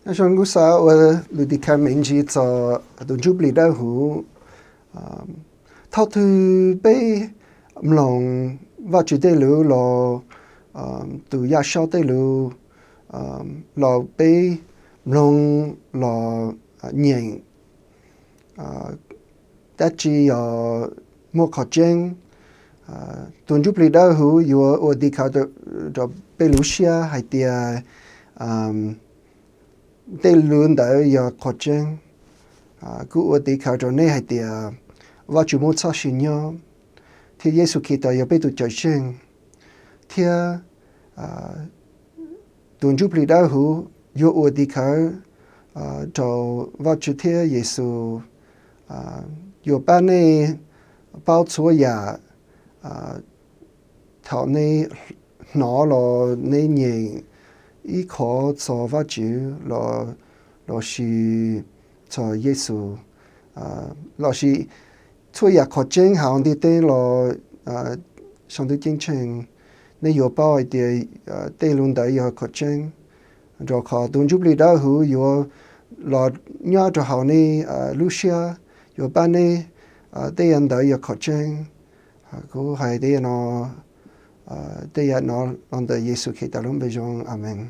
Zoo kuv xav ua lus tim khawv me ntsis txog tus Ntsuj Plig Dawb Huv. Thaum twg peb mloog Vajtswv tej lus los, tus Yaj Saub tej lus los peb mloog los nyeem dab tsi yog muaj qhov tseeb, tus Ntsuj Plig Dawb Huv yuav ua tim khawv rau peb lub siab hais tias tej lus ntawd yog qhov tseeb. Kuv ua tim khawv rau nej hais tias Vajtswv muaj txoj sia nyob, thiab Yexus Khetos yog peb tus Cawm Seej, thiab tus Ntsuj Plig Dawb Huv yuav ua tim khawv rau Vajtswv thiab Yexus, yuav pab nej paub txhua yam thaum nej hnov los nej nyeem ib qho txog Vajtswv los, los sis txog Yexus, los sis txhua yam qhov tseeb hauv ntiaj teb los saum ntuj ceeb tsheej. Nej yuav paub hais tias tej lus ntawd yog qhov tseeb, rau qhov tus Ntsuj Plig Dawb Huv yuav los nyob rau hauv nej lub siab, yuav pab nej. Tej yam ntawd yog qhov tseeb. Kuv hais tej yam no, tej yam no los ntawm Yexus Khetos lub npe zoo, Amees.